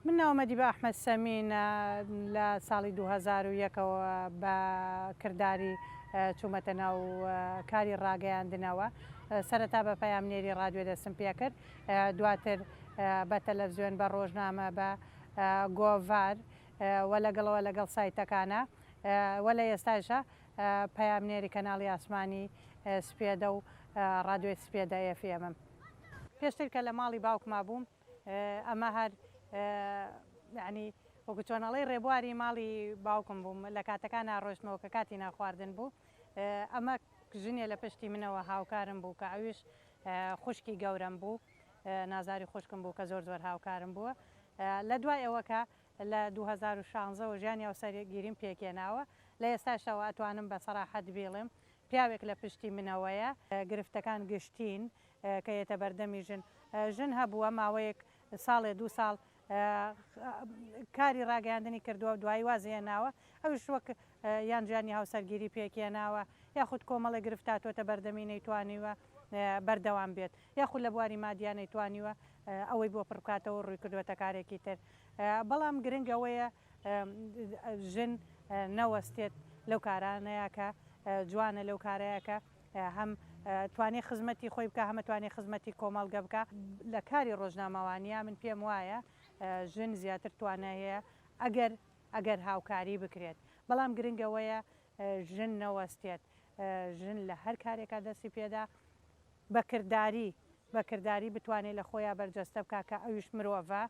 من ناوم ئەدیبە ئەحمەد سەمینە، لە ساڵی 2001 ەوە بە کرداری چوومەتە ناو کاری ڕاگەیاندنەوە. سەرەتا بە پەیامنێری ڕادیۆ دەستم پێکرد، دواتر بە تەلەفزیۆن، بە ڕۆژنامە، بە گۆڤار و لەگەڵەوە لەگەڵ سایتەکانا و لە ئێستایشا پەیامنێری کەناڵی ئاسمانی سپێدە و ڕادیۆی سپێدە ئێف ئێمم. پێشتر کە لە ماڵی باوکما بووم ئەمە هەر یانی وەکو چۆن ئەڵێی ڕێبواری ماڵی باوکم بووم لە کاتەکانا ڕۆشتمەوە کە کاتی نانخواردن بوو ئەمە ژنێ لە پشتی منەوە هاوکارم بوو کە ئەویش خوشکی گەورەم بوو نازاری خوشکم بوو کە زۆر زۆر هاوکارم بووە لە دوای ئەوە کە لە 2016 وە ژیانی هاوسەرگیریم پێکهێناوە لە ئێستاشەوە ئەتوانم بە سەراحەت بیڵێم پیاوێک لە پشتی منەوەیە گرفتەکان گشتین کە یەتە بەردەمی ژن ژن هەبووە ماوەیەک ساڵێ دوو ساڵ کاری ڕاگەیاندنی کردووە دوایی وازی هێناوە ئەویش وەک یان ژیانی هاوسەرگیری پێکهێناوە یاخود کۆمەڵێک گرفت هاتووەتە بەردەمی نەیتوانیوە بەردەوام بێت یاخود لە بواری مادیا نەیتوانیوە ئەوەی بۆ پڕ بکاتەوە ڕووی کردووەتە کارێکی تر بەڵام گرنگ ئەوەیە ژن نەوەستێت لەو کارانەیە کە جوانە لەو کارەیە کە هەم توانێ خزمەتی خۆی بکا هەم ئەتوانێ خزمەتی کۆمەڵگە بکا. لە کاری ڕۆژنامەوانیا من پێم وایە ژن زیاتر توانای هەیە ئەگەر ئەگەر هاوکاری بکرێت بەڵام گرنگ ئەوەیە ژن نەوەستێت ژن لە هەر کارێکا دەستی پێدا بە کرداری بە کرداری بتوانێ لە خۆیا بەرجەستە بکا کە ئەویش مرۆڤە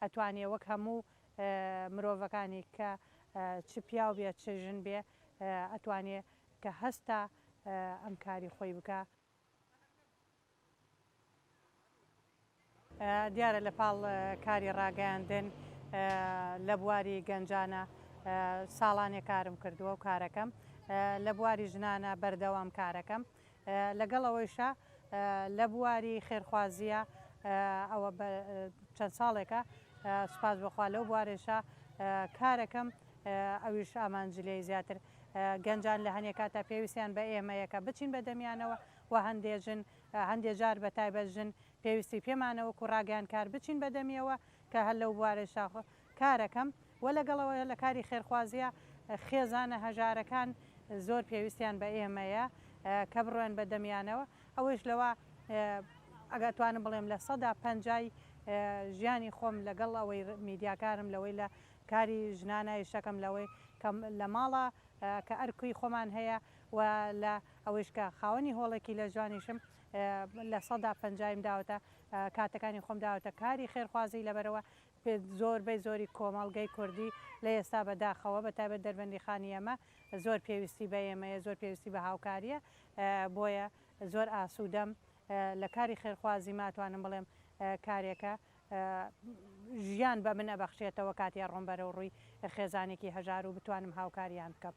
ئەتوانێ وەک هەموو مرۆڤەکانی کە چ پیاو بێ چ ژن بێ ئەتوانێ کە هەستا ئەم کاری خۆی بکا. دیارە لە پاڵ کاری ڕاگەیاندن لە بواری گەنجانە ساڵانێ کارم کردووە و کارەکەم لە بواری ژنانە بەردەوام کارەکەم لەگەڵ ئەوەیشا لە بواری خێرخوازییە ئەوە چەند ساڵێکە سوپاس بۆ خوا لەو بوارەیشا کارەکەم ئەویش ئامانج لێی زیاتر گەنجان لە هەنێ کاتا پێویستیان بە ئێمەیە کە بچین بە دەمیانەوە و هەندێ ژن هەندێ جار بە تایبەت ژن پێویستی پێمانە وەکو ڕاگەیاندکار بچین بە دەمیەوە کە هەر لەو بوارەشا کارەکەم و لەگەڵەوە لە کاری خێرخوازیە خێزانە هەژارەکان زۆر پێویستیان بە ئێمەیە کە بڕۆین بە دەمیانەوە ئەوەیش لەوە ئەگەر توانم بڵێم لە سەدا پەنجای ژیانی خۆم لەگەڵ ئەوەی میدیاکارم لەوەی لە کاری ژنانە ئیشەکەم لەوەی کە لە ماڵە کە ئەرکی خۆمان هەیە و لە ئەوەیش کە خاوەنی هۆڵێکی لە ژوانیشم لە سەدا پەنجایم داوەتە کاتەکانی خۆم داوەتە کاری خێرخوازی لەبەرەوە زۆربەی زۆری کۆمەڵگەی کوردی لە ئێستا بە داخەوە بە تایبەت دەربەندیخانی ئێمە زۆر پێویستی بە ئێمەیە زۆر پێویستی بە هاوکاریە بۆیە زۆر ئاسوودەم لە کاری خێرخوازی ماتوانم بڵێم کارێکە ژیان بە من ئەبەخشێتەوە کاتێ ئەڕۆم بەرەو ڕووی خێزانێکی هەژار و بتوانم هاوکاریان بکەم.